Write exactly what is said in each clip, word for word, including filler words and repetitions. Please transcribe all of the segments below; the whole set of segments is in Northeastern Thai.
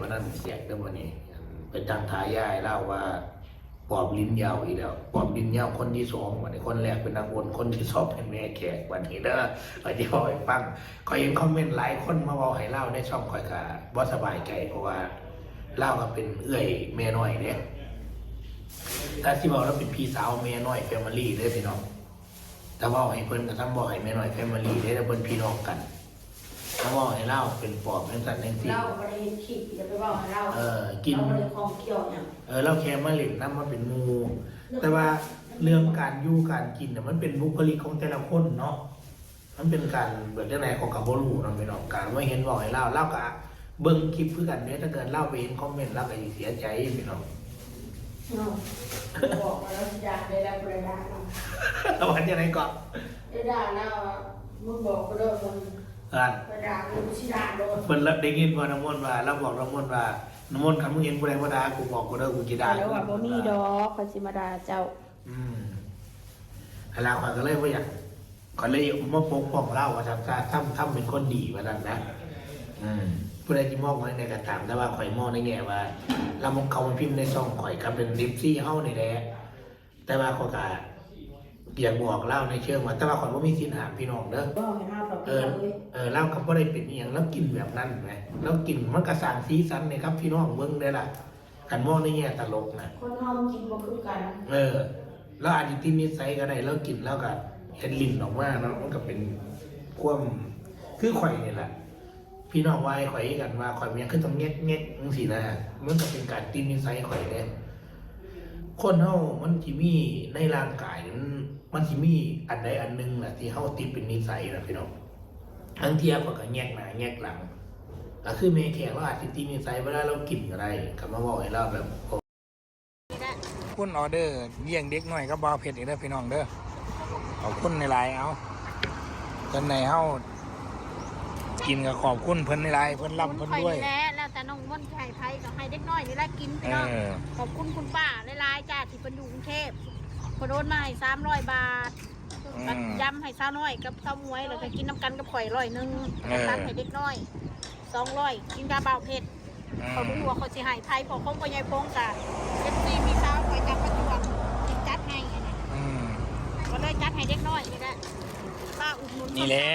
วันนั้นแขกเด้อวันนี้ ไปตั้งฉายาให้ลาวว่า ปอบลิ้นยาวอีกแล้ว ปอบลิ้นยาวคนที่สอง วันนี้คนแรกเป็นนางอ้น คนที่สองเป็นแม่แขก วันนี้เด้อ ข้อยสิเว้าให้ฟัง ข้อยเห็นคอมเมนต์หลายคนมาเว้าให้ลาวในช่องข้อยก็บ่สบายใจ เพราะว่าลาวก็เป็นเอื้อยแม่น้อยเด้ ถ้าสิเว้าลาวเป็นพี่สาวแม่น้อยแฟมิลี่เด้อพี่น้อง ถ้าเว้าให้เพิ่นก็ทำเว้าให้แม่น้อยแฟมิลี่เด้อ แล้วเพิ่นพี่น้องกัน ถ้าเว้าให้ลาวเป็นปอบจังซั่นจังซี่ ลาวบ่ได้เฮ็ดคลิป อย่าไปเว้าให้ลาว เออ กิน ลาวบ่ได้ข้องเกี่ยวหยัง เออ ลาวแค่มาเล่นนำ มาเป็นหมู่ แต่ว่าเรื่องการอยู่การกินน่ะ มันเป็นบุคลิกของแต่ละคนเนาะ มันเป็นการแบบจั่งใดข้อยก็บ่รู้เนาะพี่น้อง การว่าเห็นเว้าให้ลาว ลาวก็เบิ่งคลิปคือกันเด้ ถ้าเกิดลาวไปเห็นคอมเมนต์ ลาวก็สิเสียใจพี่น้อง เนาะ บอกมาแล้วสิด่าได้แล้วบ่ได้ด่าเนาะ เอาว่าจั่งใดก่อน ได้ด่าแล้วอะ มึงบอกกูเด้อ มึง อ่า ไปด่ากูสิด่าโลด เพิ่นรับได้ยินบ่ น้ำมนต์ว่า ลาวบอกน้ำมนต์ว่า น้ำมนต์ คันมึงเห็นผู้ใดมาด่ากู บอกกูเด้อ กูสิด่า แล้วว่าบ่มีดอก ข้อยสิมาด่าเจ้า อืม หั่นล่ะ ข้อยก็เลยบ่อยาก ข้อยเลยมาปกป้องลาวว่าซั่นซะ ทำ ทำเป็นคนดีว่าซั่นนะ อืม ผู้ใดสิมองว่าจั่งใดก็ตาม แต่ว่าข้อยมองในแง่ว่า ลาวเขามาพิมพ์ในช่องข้อยก็เป็นเอฟซีเฮานี่แหละ แต่ว่าข้อยก็อยากบอกลาวในเชิงว่า แต่ว่าข้อยบ่มีสิทธิ์ห้ามพี่น้องเด้อ บ่ให้ห้ามดอก เออ พี่น้องเอ้ย เออ ลาวก็บ่ได้เป็นอิหยัง ลาวกินแบบนั้นแหม ลาวกินมันก็สร้างสีสันให้กับพี่น้องเบิ่งเด้ล่ะ คันมองในแง่ตลกนะ คนเฮามันกินบ่คือกัน เออ ลาวอาจสิติดนิสัยก็ได้ ลาวกินลาวก็เฮ็ดลิ้นออกมาเนาะ มันก็เป็นความ คือข้อยนี่แหละ พี่น้องว่าให้ข้อยคือกันว่าข้อยเป็นหยังคือต้องแงกๆจั่งซี้นะ มันก็เป็นการติดนิสัยข้อยเด้ คนเฮามันสิมีในร่างกาย มัน มันสิมีอันใดอันหนึ่งน่ะที่เฮาติดเป็นนิสัยน่ะพี่น้อง ลางเทื่อข้อยก็แงกหน้าแงกหลัง ก็คือแม่แขกลาวอาจสิติดนิสัยเวลาลาวกินก็ได้ ก็มาเว้าให้ลาวแบบ ขอบคุณออเดอร์เลี้ยงเด็กน้อยกับบ่าวเพชรอีกเด้อพี่น้องเด้อ ขอบคุณหลายๆ เอา เพิ่นให้เฮากินก็ขอบคุณเพิ่นหลายๆ เพิ่นร่ำเพิ่นรวย ขอบคุณข้อยนี่แหละ แล้วแต่น้องมนต์สิให้ไผก็ให้เด็กน้อยนี่แหละกินพี่น้อง เออ ขอบคุณคุณป้าหลายๆจ้า ที่เพิ่นอยู่กรุงเทพฯ เพิ่นโอนมาให้สามร้อยบาท อืม ก็ยำให้สาวน้อยกับสาวหมวย แล้วก็กินนำกันกับข้อยร้อยหนึ่ง เออ ตักให้เด็กน้อยสองร้อย กินกับบ่าวเพชร อืม เขารู้ว่าเขาสิให้ไผ พอของพ่อใหญ่พงษ์กะ เอฟซี พี่สาวข้อยจากประจวบจัดให้อะนะ อืม ก็เลยจัดให้เด็กน้อยนี่แหละ ป้าอุดหนุน นี่แหละ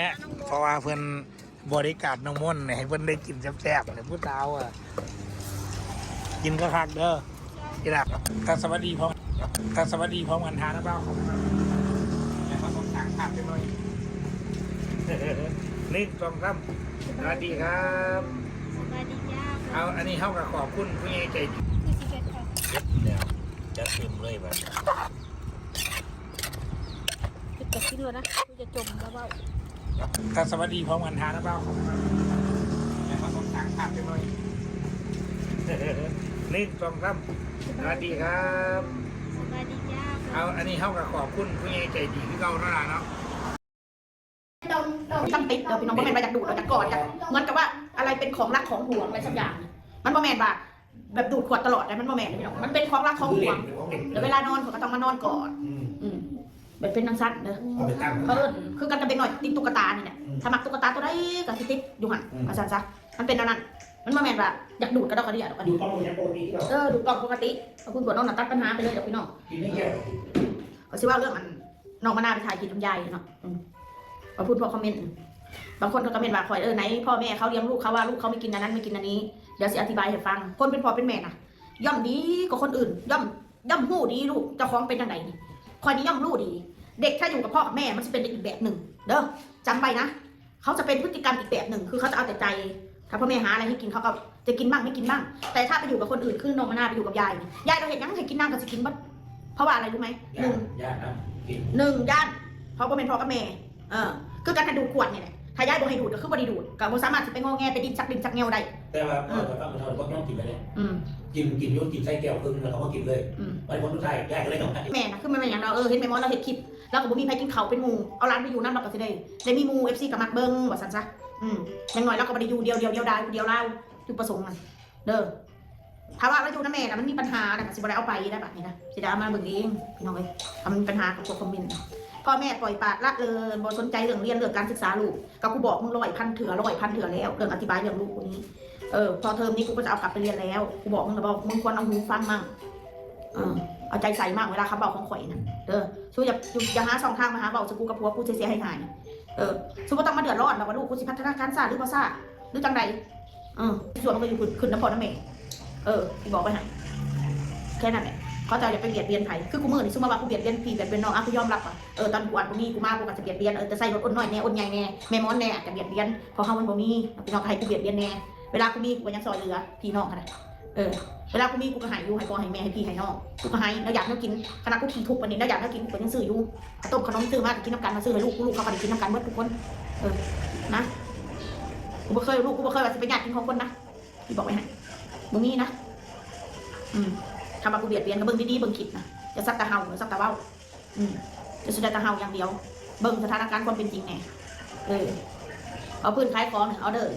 เพราะว่าเพิ่นบริการน้องมนต์ให้เพิ่นได้กินแซ่บๆ เลยผู้สาวอะ กินคักๆเด้อ ที่รัก ถ้าสวัสดีพร้อม ถ้าสวัสดีพร้อมกันทานนะเปล่า แล้วก็ต้องสั่งภาพไปหน่อย หนึ่ง สอง สาม สวัสดีครับ สวัสดีจ้า เอา อันนี้เฮาก็ขอบคุณผู้ใหญ่ใจดี คือสิเฮ็ดค่ะ เก็บแล้ว จะซึมเลยบัด คือจะกินแล้วนะ กูจะจมแล้วเว้า ถ้าสวัสดีพร้อมกันทานนะเปล่า แล้วก็ต้องสั่งภาพไปหน่อย หนึ่ง สอง สาม สวัสดีครับ สวัสดีจ้า เอา อันนี้เฮาก็ขอบคุณผู้ใหญ่ใจดีคือเก่าเนาะล่ะเนาะ ต้องติดเด้อพี่น้อง บ่แม่นว่าอยากดูด อยากกอด อยาก เหมือนกับว่าอะไรเป็นของรักของหวงอะไรสักอย่าง มันบ่แม่นว่าแบบดูดขวดตลอดนะ มันบ่แม่นพี่น้อง มันเป็นของรักของหวง แล้วเวลานอนเขาก็ต้องมานอนกอด อืม อืม แบบเป็นจั่งซั่นเด้อ เอาไปตั้ง เออ คือกันกับเด็กน้อยติดตุ๊กตานี่แหละ อืม ถ้ามักตุ๊กตาตัวใดก็สิติดอยู่หั่น อืม ว่าซั่นซะ มันเป็นแนวนั้น มันบ่แม่นว่าอยากดูดกระดอกกระเดี้ยดอก ดูดกล้องปกติที่เรา เออ ดูดกล้องปกติ เอาคุณกวดน้องน่ะตัดปัญหาไปเลยดอกพี่น้อง กินไม่เกี่ยว ก็สิว่าเรื่องอัน น้องมะนาวไปถ่ายกินน้ำยายเนาะ อืม ขอบคุณพวกคอมเมนต์ บางคนก็คอมเมนต์ว่า "ข่อย เออ ไหนพ่อแม่เขาเลี้ยงลูกเขาว่าลูกเขาไม่กินอันนั้นไม่กินอันนี้" เดี๋ยวสิอธิบายให้ฟัง คนเป็นพ่อเป็นแม่น่ะ ย่อมดีกว่าคนอื่น ย่อม ย่อมฮู้ดีลูกเจ้าของเป็นจั่งใดนี่ ข่อยนี่ย่อมรู้ดี เด็กถ้าอยู่กับพ่อกับแม่มันสิเป็นอีกแบบหนึ่ง เด้อ จำไว้นะ เขาจะเป็นพฤติกรรมอีกแบบหนึ่ง คือเขาจะเอาแต่ใจ ถ้าพ่อแม่หาอะไรให้กินเขาก็จะกินบ้างไม่กินบ้าง แต่ถ้าไปอยู่กับคนอื่น คือน้องมะนาวไปอยู่กับยายนี่ ยายเราเห็นหยังให้กินนางก็สิกินเบิด เพราะว่าอะไรรู้ไหม หนึ่ง ย่านนะ กิน หนึ่ง ย่าน เพราะว่าเป็นพ่อกับแม่ เออ คือการให้ดูดขวดนี่แหละ ถ้ายายบ่ให้ดูดก็คือบ่ได้ดูด ก็บ่สามารถสิไปงอแงไปดิ้นชักดิ้นชักแงวได้ แต่ว่าพ่อ เออ กับป้าเขาก็ต้องกินไปเลย อืม กิน กินยกกินใส่แก้วครึ่งแล้วเขาก็กินเลย อืม ไปผลสุดท้ายยายก็เลยต้อง แม่น่ะ คือมันเป็นหยังเนาะ เออ เห็นแม่หมอเราเฮ็ดคลิป แล้วก็บ่มีไผกินข้าวเป็นหมู่ เอาหลานไปอยู่นำ แล้วก็สิได้ ได้มีหมู่ เอฟซี ก็มักเบิ่ง ว่าซั่นซะ อืม อย่างน้อยเราก็บ่ได้อยู่เดียวเดียวเดียวดายผู้เดียวลาว จุดประสงค์มัน เด้อ ถ้าว่าเราอยู่นำแม่น่ะ มันมีปัญหาน่ะ ก็สิบ่ได้เอาไปได้บัดนี้นะ สิได้เอามาเบิ่งเอง พี่น้องเอ้ย ถ้ามันมีปัญหาก็พวกคอมเมนต์ พ่อแม่ปล่อยปละละเลย บ่สนใจเรื่องเรียน เรื่องการศึกษาลูก ก็กูบอกมึงร้อยพันเทื่อ ร้อยพันเทื่อแล้ว เรื่องอธิบายเรื่องลูกกูนี้ เออ พอเทอมนี้กูก็จะเอากลับไปเรียนแล้ว กูบอกมึงแล้วบอก มึงควรเอาหูฟังมั่ง เออ เอาใจใส่มากเวลาเขาเว้าของข่อยนะ เออ สู้อย่าอย่าหาช่องทางมาหาเว้าใส่กูกับผัวกูเสียหายหายๆ เออ สู้บ่ต้องมาเดือดร้อนดอกว่าลูกกูสิพัฒนาการช้าหรือบ่ช้า หรือจังใด เออ ส่วนมันก็อยู่ขึ้นขึ้นน้ำพ่อน้ำแม่ เออ ที่บอกไว้ให้ แค่นั้นแหละ เขาจะอย่าไปเบียดเบียนใคร คือกูมื้อนี่สู้มาว่ากูเบียดเบียนพี่เบียดเบียนน้อง อ่ะ กูยอมรับอ่ะ เออ ตอนกูอ่อนกูมีกูมากูก็จะเบียดเบียน เออ จะใส่รถอ้นน้อยแน่ อ้นใหญ่แน่ แม่มอนแน่ อาจจะเบียดเบียน เพราะเขามันบ่มี พี่น้องก็ให้กูเบียดเบียนแน่ เวลากูมีกูก็ยังซอยเหลือ พี่น้องขนาด เออ เวลากูมีกูก็ให้อยู่ ให้พ่อให้แม่ให้พี่ให้น้อง กูก็ให้ แล้วอยากแนวกิน ขนาดกูขี้ทุกข์ปานนี้ แล้วอยากแนวกินกูก็ยังซื้ออยู่ ข้าวต้มขนมซื้อมาก็กินน้ำกัน มาซื้อให้ลูกกู ลูกเขาก็ได้กินน้ำกันเบิดทุกคน เออ นะ กูบ่เคย ลูกกูบ่เคยว่าสิไปอยากกินของคนนะ ที่บอกไว้ให้ บ่มีนะ อืม คำว่ากูเบียดเบียนก็เบิ่งดีๆ เบิ่งคลิปนะ จะสักแต่เฮา สักแต่เว้า อืม จะสุดแต่เฮาอย่างเดียว เบิ่งสถานการณ์ความเป็นจริงแน่ เออ เอาพื้นขายของเนี่ย เอาเด้อ